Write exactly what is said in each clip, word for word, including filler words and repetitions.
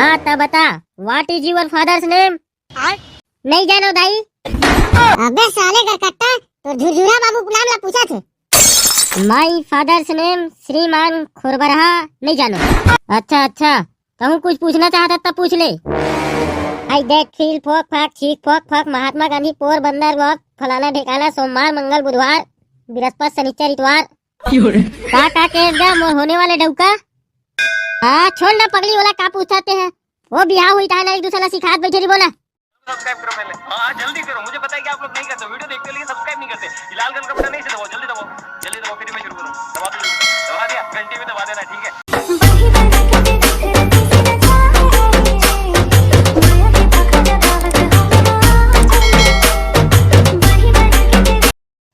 हाँ, त बता, what is your father's name? नहीं जानो दाई। अबे साले गरकट्टा, तोर झुरझुरा बाबू के नाम ला पूछत हे। My father's name श्रीमान खुरबरहा, नहीं जानो। अच्छा अच्छा, कहूँ कुछ पूछना चाहत हस त पूछ ले। आई देख, खील फोक फाक, छीक फोक फाक, महात्मा गांधी पोरबंदर वॉक, फलाना ढेकाना, सोमवार मंगल बुधवार, बृहस्पति शनिचर इतवार। का का कहेस गा मोर होने वाले डउका? हाँ, छोड़ ना पगली, ओला का पूछत हे? वो बिहाव होही त ना, एक दूसरा ला सिखात बइठे रहिबो ना। सब्सक्राइब करो पहले। हाँ, हाँ, जल्दी करो, मुझे पता है कि आप लोग नहीं करते, वीडियो देखते लेकिन सब्सक्राइब नहीं करते। ये लाल कलर का बटन नहीं से दबाओ, जल्दी दबाओ, जल्दी दबाओ, फिर मैं शुरू करूँ। दबा दो, दबा दिया, घंटी भी दबा देना, ठीक है।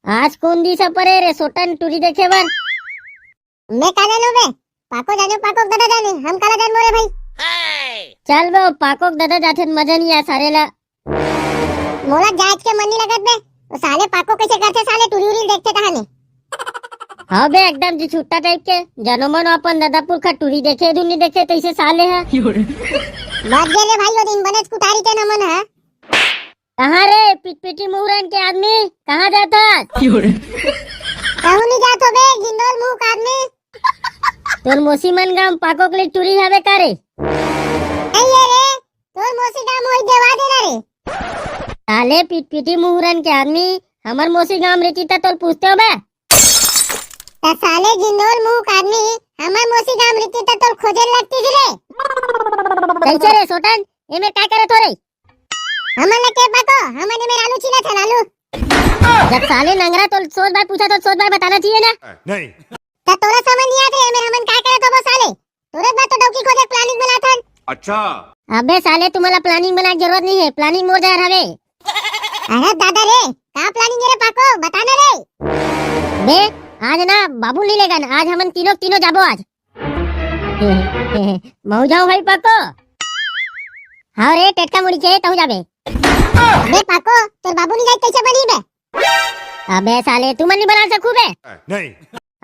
आज कोन दिस परे रे सोटन टूरी देखे बर? मैं का जानो बे, पाको जानो, पाको के ददा जाने, हम काला जानबो रे भाई। चल बे, पाको के ददा जाथे त मजा नहीं आ सारे ला। मोला जांच के मन नहीं लगत बे, वो साले पाको कैसे करथे, साले टूरी उरी देखथे तहाने। हाँ बे, एकदम जी छुट्टा टाइप के, जनो मन अपन ददा पुरखा टूरी देखे धुन नहीं देखे तैसे साले है। बात गे रे भाई, वो दिन बनेच कुटारी के नमन है। कहाँ रे पिटपिटी मुहरन के आदमी, कहाँ जात हस? कहूँ नहीं जात हो बे, गिंदोल मुंह का आदमी। तोर मोसी मन गांव पाको के लिए टूरी हवे का रे? नहीं है रे, तोर मोसी गांव मोही देवा देना रे। साले पिटपिटी मुहरन के आदमी, हमर मोसी गांव में रहती त तोर पूछते हो बे? त साले गिंदोल मुंह का आदमी, हमर मोसी गांव में रहती त तोर खोजे लगती थी रे। कैसे रे सोटन, ये में काय करत हो रे? हमन ला के पाको, हमन एमेर आलू छीलत हन, आलू। जब साले नंगरा तो सोच बात पूछा तो सोच बात बताना चाहिए ना। नहीं। त तोला समझ नहीं आते, एमेर हमन काय करत हबो साले? तोरे बात तो डौकी खोजे प्लानिंग बनाथन। अच्छा। अबे साले, तुम्हाला प्लानिंग बनाए के जरूरत नहीं है, प्लानिंग मोर जहर हवे। अरे दादा रे, का प्लानिंग है रे पाको, बता ना रे। बे, आज ना बाबू नहीं लेगा ना, आज हमन तीनों तीनों जाबो आज। महू जाऊं भाई पाको? हाँ रे, टेटका मुड़ी के तहू जाबे। अबे पाको, तोर बाबू नहीं जाए कैसे बनी बे? अबे साले, तुमन नहीं बना सकू बे? नहीं।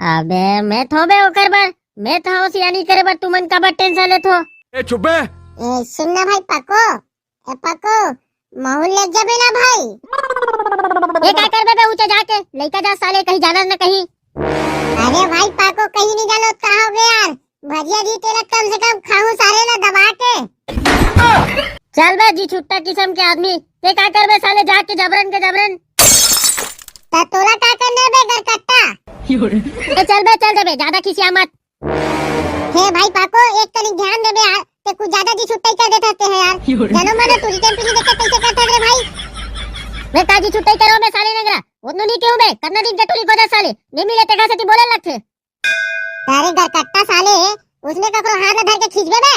अबे मैं थो बे ओकर बर, मैं थो सियानी करे बर, तुमन काबर टेंशन लेथो? ए चुप बे। ए सुन ना भाई पाको, ए पाको, महू लेग जाबे ना भाई। ये का करबे बे, ऊंचा जाके लइका जा साले, कहीं जाना न कहीं। अरे भाई पाको, कहीं नहीं जानो, कहा हो गया यार, भजिया दी तेरा कम से कम खाऊं सारे ना दबा के। चल बे जी छुट्टा किस्म के आदमी, ते का करबे साले जाके जबरन के जबरन। त तोला का करना बे गरकट्टा? ए चल बे, चल दे बे, ज्यादा खिसिया मत। हे भाई पाको, एक तनिक ध्यान दे बे यार, ते कुछ ज्यादा जी छुट्टाई कर देता ते है यार। जनो मनो टूरी टेम्पी नहीं देखते कैसे करता रे भाई। मैं का जी छुट्टाई करो बे साले नंगरा, उतनो नहीं कहूं बे, कितना दिन के टूरी खोजा साले, नहीं मिले ते का सती बोले लगते। अरे गरकट्टा साले, उसने ककरो हाथ ला धर के खींचबे बे?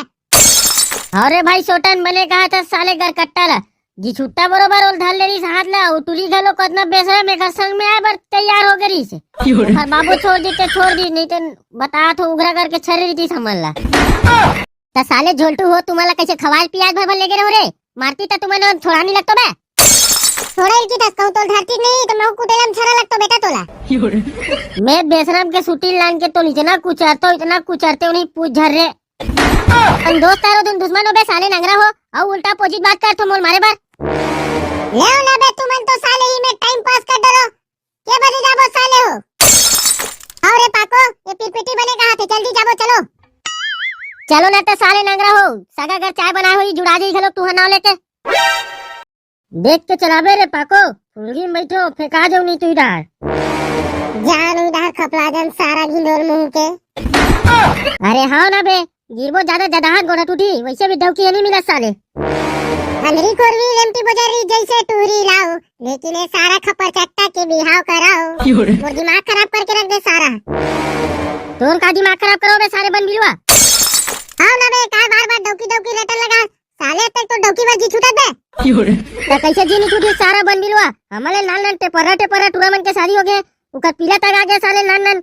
अरे भाई सोटन, मने कहा था साले गरकट्टा ला, जी छुट्टा बरोबर ओल धर ले रहीस हाथ ला, वो टूरी घलो कतना बेसरम एकर संग में आए बर तैयार हो गे रहीस। ओकर बाबू छोड़ दी ते छोड़ दी, नहीं ते बता तो उघरा करके छर रही थी समझ ला। त साले झोलटू हो, तुम्हाला कैसे खवाल पियाज भर भर लेगे रहो रे, मारती त तुम्हाला छोड़ा नहीं लगतो बे। छोड़ा इनकी तस कहूं तोल धरती नहीं तो मैं कुटेलम छरा लगतो बेटा तोला। मैं बेसरम के सुटी लान के तो इतना कुचरतो, इतना कुचरते उन्हीं पूछ झर रे। हम दोस्त आरो तुम दुश्मन हो बे साले नंगरा हो, अउ उल्टा पोजिट बात कर तो मोल मारे बर। ले ना बे तुमन तो साले ही में टाइम पास कर डरो। के बजे जाबो साले हो? अरे पाको, ये पिटपिटी बने कहा थे, जल्दी जाबो चलो। चलो ना तो साले नंगरा हो, सगा घर चाय बनाए हो, ये जुड़ा जाई घलो तू नाव लेके। देख के चलाबे रे पाको, फुलगी में बैठो, फेंका जाऊ नहीं तू इधर। जान इधर खपला जन सारा घिंडोल मुंह के। अरे हाँ ना बे, गिरबो ज्यादा जदाहत गोड़ा टूटी, वैसे भी डौकी नहीं मिला साले। अंदरी कोरवी लेमटी बजारी जैसे टूरी लाओ, लेकिन ये सारा खपर चट्टा के बिहाव कराओ। मोर दिमाग खराब करके रख दे सारा। तोर का दिमाग खराब करो बे सारे बन बिलवा? हाँ ना बे, काय बार बार डौकी डौकी रटन लगा? साले तक तो डौकी बाजी छूटत बे। त कैसे जी नहीं छूटी सारा बन बिलवा? हमले नान नान टेपरा टेपरा टूरा मन के शादी हो गए, उकर पीला तक आ गया साले नान नान।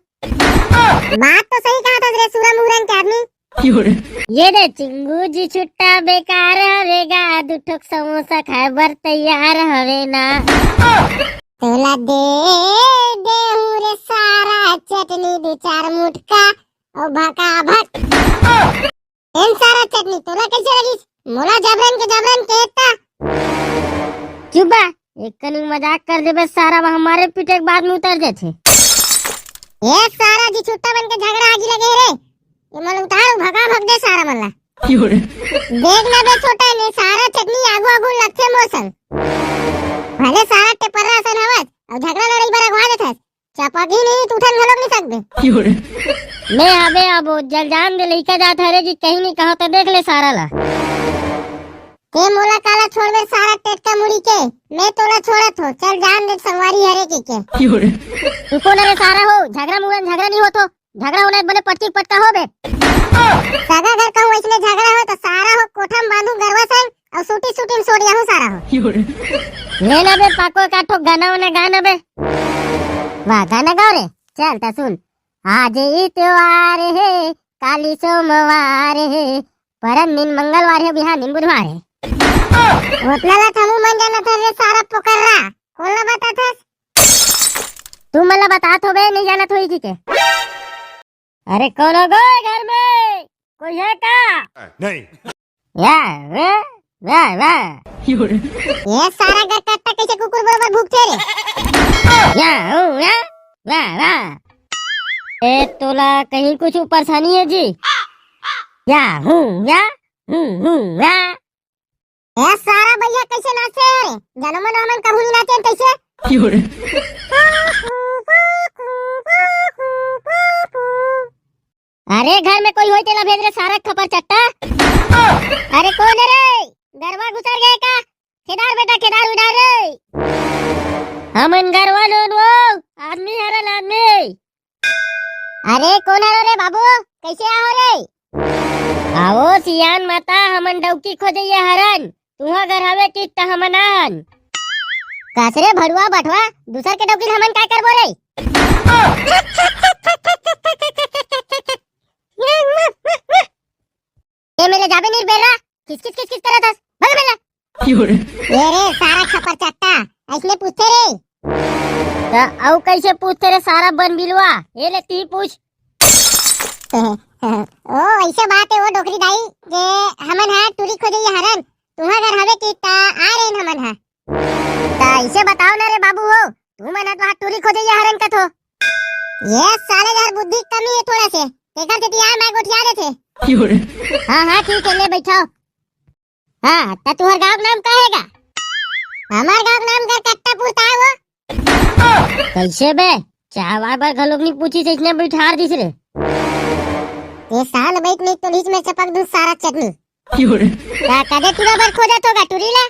बात तो सही कहा था रे सूरा मुहरन के आदमी। ये दे चिंगू जी छुट्टा बेकार हवेगा, दू ठोक समोसा खाए बर तैयार हवे ना। तोला दे दे रे सारा चटनी दू चार मुटका, ओ भका भक। एन सारा चटनी तोला कैसे लगिस? मोला जबरन के जबरन के ता। चुप बा, एक कनी मजाक कर देबे सारा, वो हमारे पीटे के बाद में उतर जाथे। ए सारा जी छुट्टा बन के झगड़ा आगी लगे रे। ये मन उतार भगा भग दे सारा मन ला। देख ना बे छोटा ने सारा चटनी आगू आगू लगथे मोर संग। भले सारा टेपरा असन हवस, अउ झगड़ा लड़ाई बर अगवा देथस। चपक ही नहीं, तू उठन घलोक नहीं सकबे। मैं अबे अब जल जान दे लइका जात हरे जी, कहीं नहीं कहो तो देख ले सारा ला। ते मोला काला छोड़बे सारा टेटका मुड़ी के, मैं तोला छोड़त हो, चल जान दे संगवारी हरे के के। तू कौन रे सारा हो, झगड़ा मुगड़ा झगड़ा नहीं होतो, झगड़ा होना बने पटकी पटका हो बे। सगा घर कहूँ इसने झगड़ा हो तो सारा हो कोठम बांधू गरवा संग अउ सूटी सूटी में सोड़िया हो सारा हो। ले ना बे पाको का ठो गाना वाना गाना बे। वाह गाना गाओ रे, चल ता सुन। आज इतवार हे, काली सोमवार हे, परन दिन मंगलवार हे, बिहान दिन बुधवार हे। ओतना ला थमू मन जाना था रे सारा पोकर्रा, कोन ला बता था? तू मन ला बतात होबे, नहीं जानत होई कि के। अरे कौन हो गए घर में? कोई है का? नहीं। या, वे, वा, वा। ये सारा गटकट्टा कैसे कुकुर बरोबर भूकथे रे? या, हूँ, या, वा, वा। ए, तोला कहीं कुछ परेशानी है जी? या, हूँ, या, हूँ, हूँ, या। ए सारा भैया कैसे नाचे रे? जनो मनो हमन कभू नहीं नाचे कैसे? अरे घर में कोई होई तेला भेज रे सारा खपर चट्टा। अरे कौन है रे? गरवा घुसर गए का? खेदार बेटा खेदार उधार रे। हमन गरवा नोन वो आदमी हरन आदमी। अरे कौन हरो रे बाबू, कैसे आहो रे? आओ सियान माता, हमन डौकी खोजइया हरन, तुहा घर हवे कि त हमन आन। कस रे भड़ुआ बठवा, दूसर के डौकी ल हमन काय करबो रे? ए मेरे जाबे नीर बेरा, किस किस किस किस करत हस? भग मेला। ये रे सारा खपर चट्टा, ऐसने पूछते रे। त अउ कैसे पूछते रे सारा बन बिलवा? ये ले ती पूछ। ओ ऐसे बात है वो डोकरी दाई, जे हमन हा टूरी खोजे ये हरन, तुहा घर हवे कि ता आ रे हमन हा। त ऐसे बताओ ना रे बाबू हो, तू मन हा तो हा टूरी खोजे ये हरन कथो। ये साले यार बुद्धि कमी है थोड़ा से, तेकर सेती आ मैं गोठिया देथे। हाँ हाँ ठीक है, ले बैठाओ। हाँ, त तुहर गाँव के नाम का हे गा? हमार गाँव के नाम गरकट्टापुर ताय वो। कैसे बे? चाय वाय बर घलोक नहीं पूछिस, इसने बिठार दिस रे। ये साल बैठ नहीं तो लीच में चपक दूँ सारा चटनी। का कदे टूरा बर खोजत होगा टूरी ला?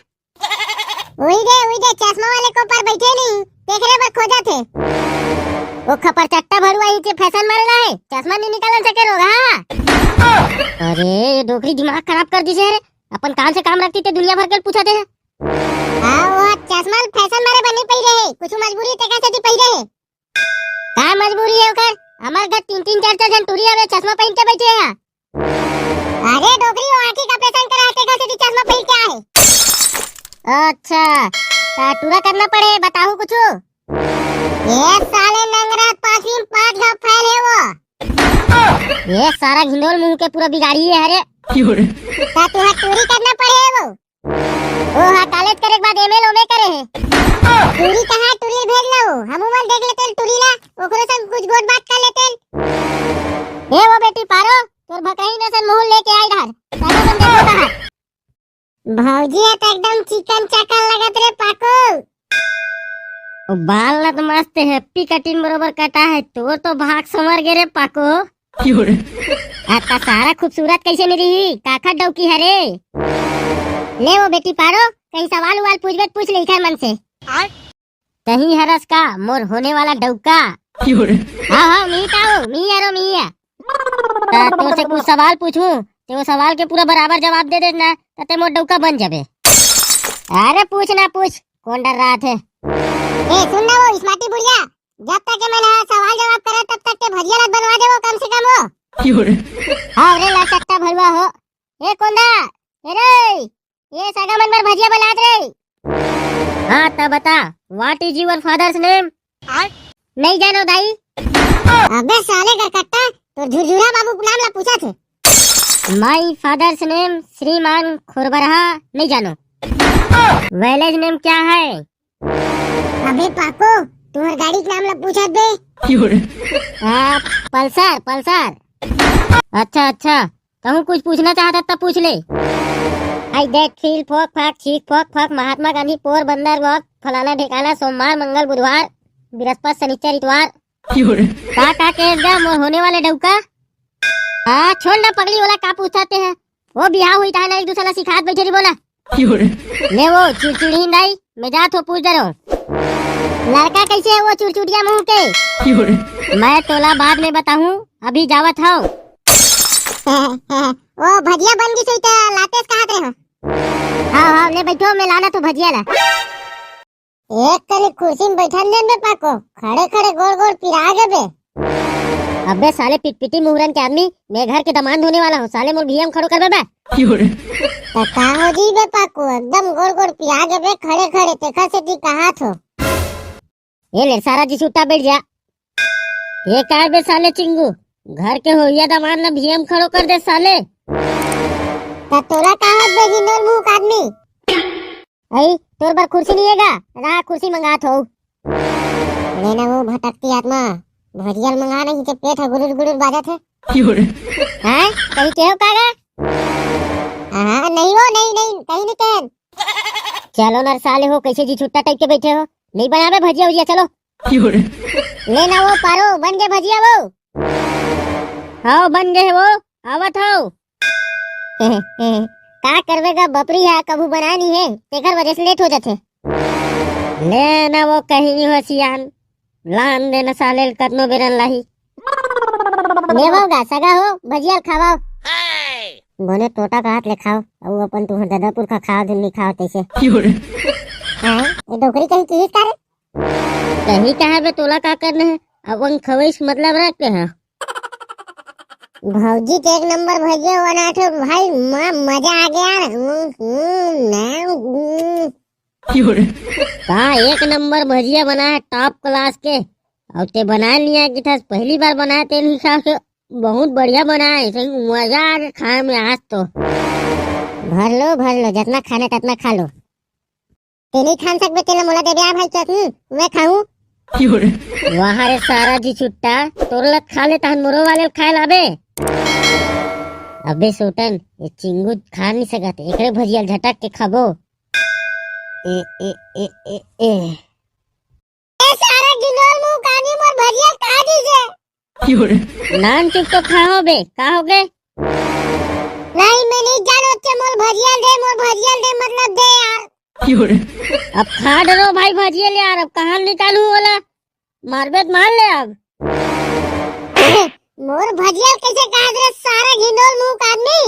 उही दे, उही दे, चश्मा वाले को पर बैठे नहीं, तेकरे बर खोजत हे। वो खपर चट्टा भरुआ ही के फैशन मारे ला है, चश्मा नहीं निकालन सके लोग, हाँ। अरे, ये डोकरी दिमाग खराब कर दिसे रे। अपन काम से काम रखती ते दुनिया भर के पूछा दे। हाँ, वो चश्मा फैशन मारे बर नहीं पहिरे हे, कुछ मजबूरी तेकर सेती पहिरे हे। का मजबूरी हे ओकर? हमर घर तीन तीन चार चार झन टूरी हवे, चश्मा पहिन के बैठे हे। अरे डोकरी, वो आँखी का ऑपरेशन करा हे, तेकर सेती चश्मा पहिन के आहे। अच्छा, त टूरा करना पड़े, बताहू कुछ? ये साले नंगरा पाखी में पाँच घाव फैल हे वो। ये सारा घिंडोल मुंह के पूरा बिगाड़ी है, अरे। का तुहा टूरी करना पड़े है वो? वो हा कॉलेज करे के बाद एमए लोमे करे है। टूरी कहाँ, टूरी भेज लो, हमू मन देख लेते टूरी ला, ओकरो संग कुछ गोठ बात कर लेते। ए वो बेटी पारो, तोर भकही नसन मुंह लेके आई धार, सारा मन देखो कहाँ। भौजी, ये तो एकदम चिकन चकन लगत रे पाको। ओ बाल ला तो मस्त हैप्पी कटिंग बरोबर कटा है, तोर तो भाग संवर गे रे पाको। आता सारा खूबसूरत कैसे नहीं रही, काखर डौकी हरे। ले वो बेटी पारो, कहीं सवाल उवाल पूछबे त पूछ ले इखर मन से। तही हरस का मोर होने वाला डौका? हाँ, हाँ, मी ताऊ, मी हरो, मी है। त तोर से कुछ सवाल पूछूं, ते वो सवाल के पूरा बराबर जवाब दे देना, त ते मोर डौका बन जाबे। अरे पूछ ना पूछ, कौन डर रहा थे? ए, सुन ना वो स्मार्टी बुढ़िया, जब तक के मैंने सवाल जवाब करे, तब तक के भजिया लत बनवा दे वो कम से कम वो। हाँ रे, लचकता भरुआ हो। ए कोंदा, ए रे, ये सगा मन बर भजिया बनात रे। हाँ, त बता, what is your father's name? नहीं जानो दाई। अबे साले गरकट्टा, तो झुरझुरा बाबू के नाम ला पूछा थे। My father's name श्रीमान खुरबरहा, नहीं जानो। Village name क्या है? अबे पाको, तुम्हार गाड़ी के नाम ला पूछत बे। आ, पल्सर, पल्सर। अच्छा, अच्छा, कहूँ कुछ पूछना चाहता तब पूछ ले। आई देख, फील फोक फाक, चीख फोक फाक, महात्मा गांधी, पोरबंदर वॉक, फलाना ढेकाना, सोमवार, मंगल, बुधवार, बृहस्पति, शनिचर, इतवार। का, का केस गा मोर होने वाले डौका? हाँ, छोड़ ना पगली, ओला का पूछते हैं? वो बिहाव हुई ताहे ना एक दूसरे ला सिखात बैठे रही बोला। ले वो चिड़चिड़हीन दाई, मैं जात हो पूछ दे रहो। लड़का कैसे है वो चुरचुटिया मुंह के? मैं तोला बाद में बताहूँ, अभी जावत हव। वो भजिया बन गई सही त लातेस कहात रहे हो। हाँ, हाँ, ले बैठो, मैं लाना तो भजिया ला। एक कनी कुर्सी में बैठन देन बे पाको, खड़े खड़े गोड़ गोड़ पिरा गे बे। अबे साले पिटपिटी मुहरन के आदमी, मैं घर के दामाद होने वाला हूँ, साले मोर भुइयां में खड़ो करबे बे। त का हो जी बे पाको, एकदम गोड़ गोड़ पिरा गे बे, खड़े खड़े, तेखर सेती कहात हो। ये ले सारा जी छुट्टा बैठ जा। ये का बे साले चिंगू, घर के होइया दामाद ला भुइयां में खड़ो कर दे साले। त तोला का होत बे हिंदोल मुंह का आदमी? अई, तोर बर कुर्सी नहीं है गा? रहा, कुर्सी मंगात हो। ले ना वो भटकती आत्मा, भजिया ल मंगा नहीं, ते पेट है गुड़ुर गुड़ुर बाजत है। हैं? कहीं केहो का गा? हाँ, नहीं वो, नहीं, नहीं, कहीं नहीं कहन। चलो ना साले हो, कैसे जी छुट्टा टाइप के बैठे हो? नहीं बनाबे भजिया उजिया, चलो। ले ना वो पारो, बन गए भजिया वो। हाँ, बन गए वो, आवत हो। का करबे गा, बपरी हा कभू बनाय नहीं है, तेकर वजह से लेट हो जाथे। ले ना वो कहीं नहीं हो सियान, लान देना साले ल कतनो बेरन लाही। ले वो गा सगा हो, भजिया ल खावाओ। बने टोटा का हाथ ले खाओ, अउ अपन तुहर ददा पुरखा खाओ धुन नहीं खाओ तैसे। हाँ, ये डोकरी कहीं किहिस का रे? कहीं कहा बे, तोला का करना है, अपन खवई से मतलब रखते हैं। भौजी तो एक नंबर भजिया बनाथे भाई, म-, मजा आ गया यार। हम्म, हम्म, ना, हम्म। का एक नंबर भजिया बनाए, top class के। अउ ते बनाए नहीं आए कि था, पहली बार बनाए, तेन हिसाब से बहुत बढ़िया बनाए, सही मजा आ गया खाए में आज तो। भर लो, भर लो, जितना खाने ततना खा लो। ते नहीं खान सकबे, तेला मोला देबे आ भाई चटनी, मैं खाऊं। वाह रे सारा जी छुट्टा, तोर लत खा ले तहन मोरो वाले ल खाए लाबे। अबे सोटन, ये चिंगू खा नहीं सकत, एकरे भजिया ल झटक के खाबो। ए, ए, ए, ए, ए। ए सारा गिलोल मुंह कानी मोर भजिया खा दीजे। नान चुप तो खाओ बे, का हो गए? नहीं, मैं नहीं जानो ते मोर भजिया दे, मोर भजिया दे, मतलब दे यार। अब खा डरो भाई भजिया ले यार, अब कहाँ निकालू वाला? मारबे त मार ले अब। मोर भजिया कैसे काट रे सारा घिंडोल मुंह का आदमी?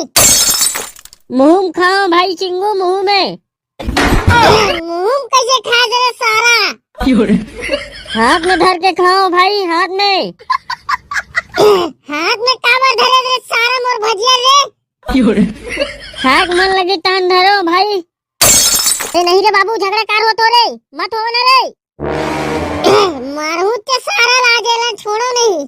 मुंह में खाओ भाई चिंगू, मुंह में। मुंह में कैसे खा रे सारा? हाथ में धर के खाओ भाई, हाथ में। हाथ में काबर धरे रे सारा मोर भजिया रे? खाक मन लगे तान धरो भाई। ए नहीं रे बाबू, झगड़ा कार हो तो रे, मत हो ना रे। मारहू ते सारा राजेला छोड़ो नहीं।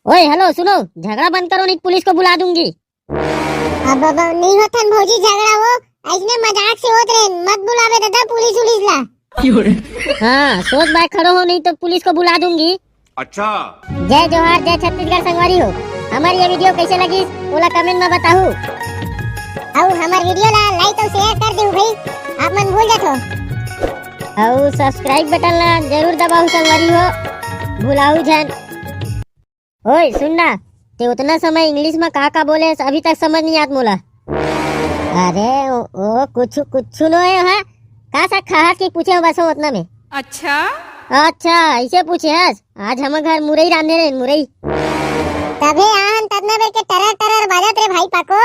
ओए हेलो सुनो, झगड़ा बंद करो नहीं पुलिस को बुला दूंगी। अब, अब नहीं होतन भौजी झगड़ा वो, ऐसने मजाक से होत रहे, मत बुलावे दादा पुलिस उलिस ला। हाँ सोच बाय खड़ो हो नहीं तो पुलिस को बुला दूंगी। अच्छा। जय जोहार, जय छत्तीसगढ़ संगवारी हो। हमार ये video कैसे लगी ओला comment में बताहू। अउ हमार video ला like अउ share कर देहू भाई, आप मन भूल जाथो। अउ subscribe button ला जरूर दबाहू संगवारी हो, भुलाहू झन। ओए सुन ना, ते उतना समय English में का का बोले हस, अभी तक समझ नहीं आत मोला। अरे ओ, ओ कुछ कुछ नो है हा, का सा खाहस कि पूछे हो बस हो उतना में। अच्छा। अच्छा, ऐसे पूछे हस? आज हम घर मुरई रांधे रहे, मुरई। तभे आन ततना बेर के टरर टरर बाजत रे भाई पाको।